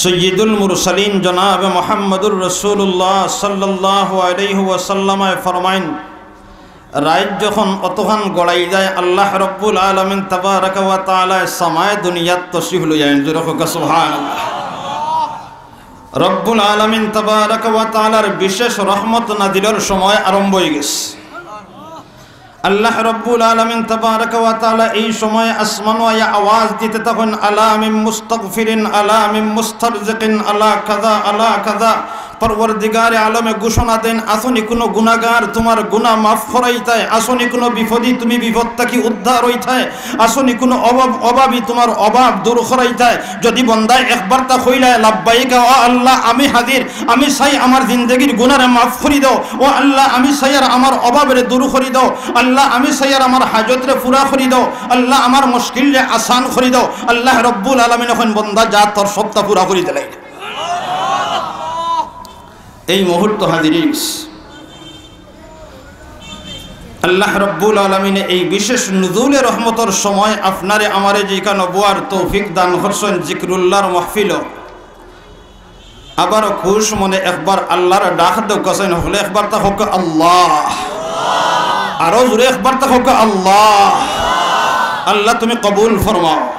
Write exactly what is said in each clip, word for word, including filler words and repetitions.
সৈয়দুল মুরসালিন জনাব মুহাম্মদুর রাসূলুল্লাহ সাল্লাল্লাহু আলাইহি ওয়াসাল্লামে ফরমাইন, রাইত যখন অতখান গড়াই যায়, আল্লাহ রব্বুল আলামিন তাবারাকা ওয়া তাআলা সামায়ে দুনিয়াত তশরিফ লইয়া আইন। জোরে কউক্কা সুবহানাল্লাহ। রব্বুল আলামিন তাবারাকা ওয়া তাআলার বিশেষ রহমত নাজিলর সময় আরম্ভ অই গেছে। আল্লাহ রব্বুল আলামিন তাবারাকা ওয়া তাআলা এই সময় আসমানো আইয়া আওয়াজ দিতে থাকইন, "আলা মিন মুস্তাগফিরিন, আলা মিন মুস্তারজিকিন, আলা কাযা, আলা কাযা।" পরওয়ারদিগারে আলমে ঘোষণা দেইন, "আছোনি কুনু গুনাগার, তুমার গুনা মাফ করাইতায়? আছোনি কুনু বিপদী, তুমি বিপদ থাকি উদ্ধার অইতায়? আছোনি কুনু অভাব, অভাবী, তুমার অভাব দূর করাইতায়?" যদি বন্দায় একবারতা কইলায়, "লাব্বাইকা, ও আল্লাহ, আমি হাজির, আমি চাই আমার জিন্দেগির গুনারে মাফ করি দেও, ও আল্লাহ, আমি চাই আর আমার অভাবরে দূর করি দেও, আল্লাহ, আমি চাই আর আমার হাজতরে পুরা করি দেও, আল্লাহ, আমার মুশকিলরে আসান করি দেও।" আল্লাহ রব্বুল আলামিনে কইন, "বন্দা যা, তোর সবতা পুরা করি দিলাই।" এই মুহূর্ত হাজির অই গেছে। আল্লাহ রব্বুল আলামিনে এই বিশেষ নুজুলে রহমতর সময় আপনারে আমারে যেখানো বওয়ার তৌফিক দান করছইন, জিকরুল্লাহর মাহফিলো, আবার খুশ মনে একবার আল্লাহর ডাক দেউক্কা চাইন, হকলে একবারতা কউক্কা আল্লাহ, আরো জোরে একবারতা কউক্কা আল্লাহ। আল্লাহ, তুমি কবুল ফরমাও।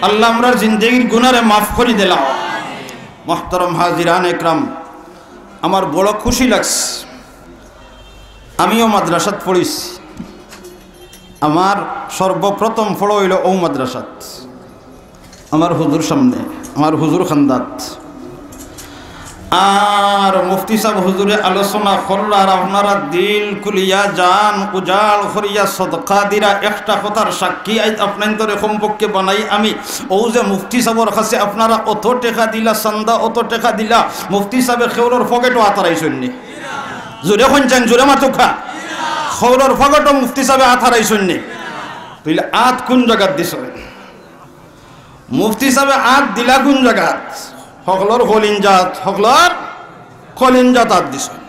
আল্লাহ, আমরার জিন্দেগির গুনারে মাফ করি দিলাও। মুহতারাম হাজিরান একরাম, আমার বড় খুশি লাগছে। আমিও মাদ্রাসাত পড়ছি। আমার সর্বপ্রথম পড়া অইলো অউ মাদ্রাসাত, আমার হুজুর সামনে, আমার হুজুর খান্দাত। আর মুফতি সাব হুজুরে আলোচনা কররা, আর আপনারা দিল খুলিয়া, জান উজাড় করিয়া সদকা দিরা। একটা কথার সাক্ষী আইজ আপনাইন্তরে কমপক্ষে বানাই আমি, অউ যে মুফতি সাবর কাছে আপনারা অত টেকা দিলা, চান্দা অত টেকা দিলা, মুফতি সাবে কেউরর পকেটো আত হারাইছইন নি? জোরে কইন চাইন, জোরে মাতউক্কা। কেউরর পকেটো মুফতি সাবে আত হারাইছইন নি? তাইলে আত কুন জাগাত দিছইন? মুফতি সাবে আত দিলা কুন জাগাত? হকলর কলিঞ্জাত, হকলর কলিঞ্জাত আত দিছইন,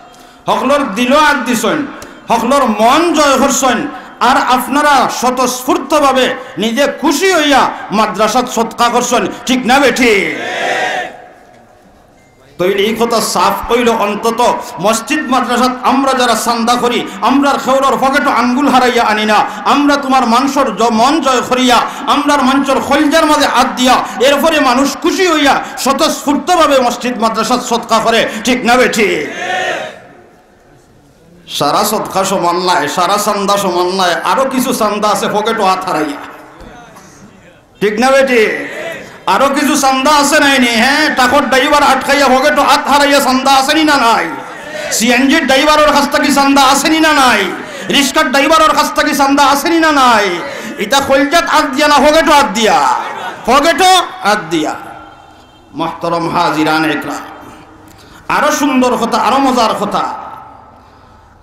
হকলর দিলো আত দিছইন, হকলর মন জয় করছইন। আর আপনারা স্বতঃস্ফূর্তভাবে নিজে খুশি অইয়া মাদ্রাসাত সদকা করছইন, ঠিক না বেঠিক? তাইলে ই কথা সাফ অইলো, অন্তত মসজিদ মাদ্রাসাত আমরা যারা চান্দা করি, আমরার কেউরর পকেটো আঙ্গুল হারাইয়া আনি না, আমরা তুমার মানষর জ-, মন জয় করিয়া, আমরার মানষর কলিজার মাঝে আত দিয়া, এরপরে মানুষ খুশি অইয়া স্বতঃস্ফূর্তভাবে মসজিদ মাদ্রাসাত সদকা করে, ঠিক না বেঠিক? সারা সদকা সমান নায়, সারা চান্দা সমান নায়, আরো কিছু চান্দা আছে পকেটো আত হারাইয়া। ঠিক না বেঠিক? আরো কিছু চান্দা আছে নায় নি? হ্যাঁ, ট্রাকর ড্রাইভার আটকাইয়া পকেটো আত হারাইয়া চান্দা আছে নি না নাই? সিএনজির ড্রাইভারর কাছ থাকি চান্দা আছে নি না নাই? রিক্সার ড্রাইভারর কাছ থাকি চান্দা আছে নি না নাই? ইতা কলিজাত আত দিয়া না পকেটো আত দিয়া? পকেটো আত দিয়া। মুহতারাম হাজিরান একরাম, আরো সুন্দর কথা, আরো মজার কথা,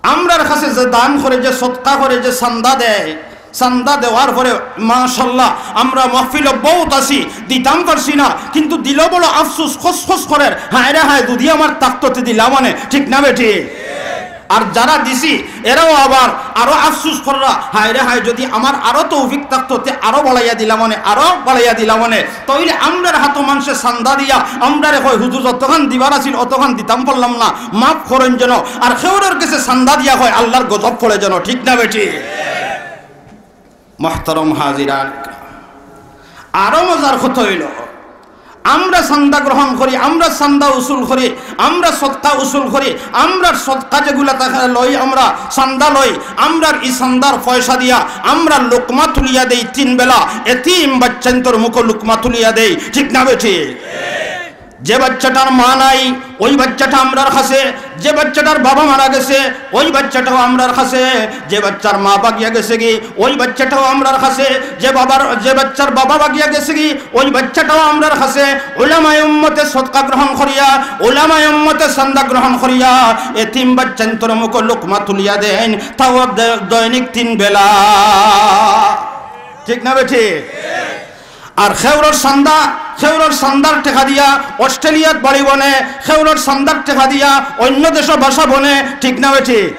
আমরার কাছে যে দান করে, যে সদকা করে, যে চান্দা দেয়, চান্দা দেওয়ার পরে মাশাআল্লাহ আমরা মাহফিলো বউত আছি, দিতাম পারছি না, কিন্তু দিলো বড় আফসোস, খসখস করের, "হায় রে হায়, যদি আমার থাকতো তে দিলাম অনে", ঠিক না বেঠিক? আর যারা দিছি, এরাও আবার আরো আফসোস কররা, "হায় রে হায়, যদি আমার আরো তৌফিক থাকতো, তে আরো বাড়াইয়া দিলাম অনে, আরো বাড়াইয়া দিলাম অনে।" তাইলে আমরার হাতো মানষে চান্দা দিয়া আমরারে কয়, "হুজুর, যতখান দিবার আছিল, অতখান দিতাম পারলাম না, মাফ করইন যেন।" আর কেউরর কাছে চান্দা দিয়া কয়, "আল্লাহর গজব পড়ে যেন", ঠিক না বেঠিক? মুহতারাম হাজিরান, আরো মজার কথা অইলো, আমরা চান্দা গ্রহণ করি, আমরা চান্দা উসুল করি, আমরা সদকা উসুল করি, আমরার সদকা যেগুলা টেকা লই, আমরা চান্দা লই, আমরার ই চান্দার পয়সা দিয়া আমরা লোকমা তুলিয়া দেই তিন বেলা, এতিম বাচ্চাইন্তর মুখো লোকমা তুলিয়া দেই, ঠিক না বেঠিক? যে বাচ্চাটার মা নাই, ওই বাচ্চাটা আমরার কাছে, যে বাচ্চাটার বাবা মারা গেছে, ওই বাচ্চাটাও আমরার কাছে, যে বাচ্চার মা বাগিয়া গেছেগি, ওই বাচ্চাটাও আমরার কাছে, যে বাবার, যে বাচ্চার বাবা বাগিয়া গেছেগি, ওই বাচ্চাটাও আমরার কাছে। উলামায়ে উম্মতে সদকা গ্রহণ করিয়া, উলামায়ে উম্মতে চান্দা গ্রহণ করিয়া, এতিম বাচ্চাইন্তর মুখো লোকমা তুলিয়া দেইন, তাও দে-, দৈনিক তিন বেলা। ঠিক না বেঠিক? আর কেউরর চান্দা, কেউরর চান্দার টেকা দিয়া অস্ট্রেলিয়াত বাড়ি বনে, কেউরর চান্দার টেকা দিয়া অইন্য দেশো বাসা বনে, ঠিক না বেঠিক?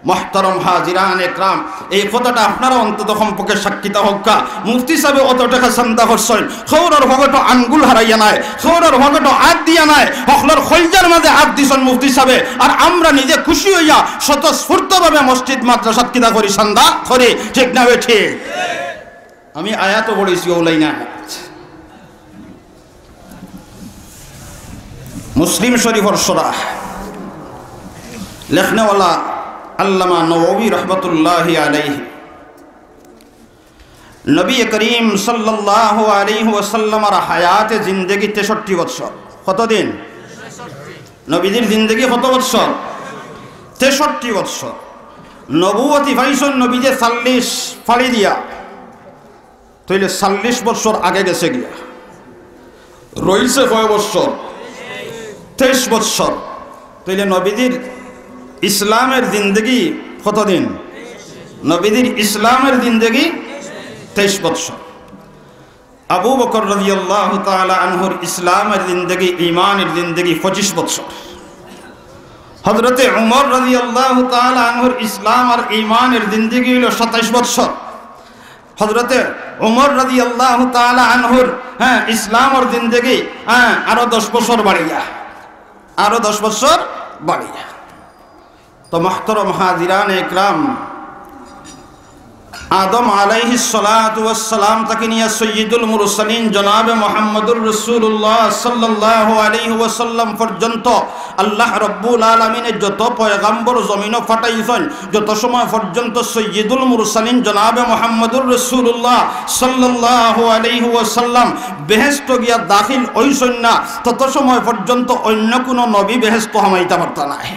মোহতরম হাজিরান একরাম, এই কথাটা আপনারা অন্তত কমপক্ষে সাক্ষী থাকউক্কা। মুফতি সাবে অত টেকা চান্দা করছইন, কেউরর পকেটো আঙ্গুল হারাইয়া নায়, কেউরর পকেটো আত দিয়া নায়, হকলর কইলজার মাঝে আত দিছইন মুফতি সাবে। আর আমরা নিজে খুশি অইয়া স্বতঃস্ফূর্তভাবে মসজিদ মাদ্রাসাত কিতা করি, চান্দা করি, ঠিক না বেঠিক? আমি আয়াতও পড়ছি, অউ লাইন আয়াত। মুসলিম শরীফর শরহ, লেখনেওয়ালা আল্লামা নওয়াবী রহমতুল্লাহি আলাইহি। নবী করিম সাল্লাল্লাহু আলাইহি ওয়াসাল্লামর হায়াতে জিন্দেগি তেষট্টি বৎসর। কতদিন? নবীজির জিন্দেগি কত বৎসর? তেষট্টি বৎসর। নবুয়তি পাইছইন নবীজিয়ে চল্লিশ পাড়ি দিয়া, তাইলে চল্লিশ বৎসর আগে গেছে গিয়া। রইছে কয় বৎসর? তেইশ বৎসর। তাইলে নবীজির ইসলামের জিন্দেগি কতদিন? নবীজির ইসলামের জিন্দেগি তেইশ বৎসর। আবু বকর রাদিয়াল্লাহু তাআলা আনহুর ইসলামের জিন্দেগি, ঈমানের জিন্দেগি পঁচিশ বৎসর। হযরতে উমর রাদিয়াল্লাহু তাআলা আনহুর ইসলাম আর ঈমানের জিন্দেগি অইলো সাতাইশ বৎসর। হযরতে উমর রাদিয়াল্লাহু তাআলা আনহুর, হ্যাঁ, ইসলামর জিন্দেগি, হ্যাঁ, আরো দশ বৎসর বাড়িয়া, আরো দশ বৎসর বাড়িয়া। তো মুহতরম হাজিরান একরাম, আদম আলাইহিস সালাতু ওয়াস সালাম থাকি নিয়া সাইয়্যিদুল মুরসালিন জনাবে মুহাম্মদুর রাসূলুল্লাহ সাল্লাল্লাহু আলাইহি ওয়াসাল্লাম পর্যন্ত আল্লাহ রব্বুল আলামিনে যত পয়গাম্বর জমিনো পাঠাইছইন, যত সময় পর্যন্ত সাইয়্যিদুল মুরসালিন জনাবে মুহাম্মদুর রাসূলুল্লাহ সাল্লাল্লাহু আলাইহি ওয়াসাল্লাম বেহেশতো গিয়া দাখিল অইছইন না, তত সময় পর্যন্ত অইন্য কুনু নবী বেহেশতো হামাইতা পারতা নায়।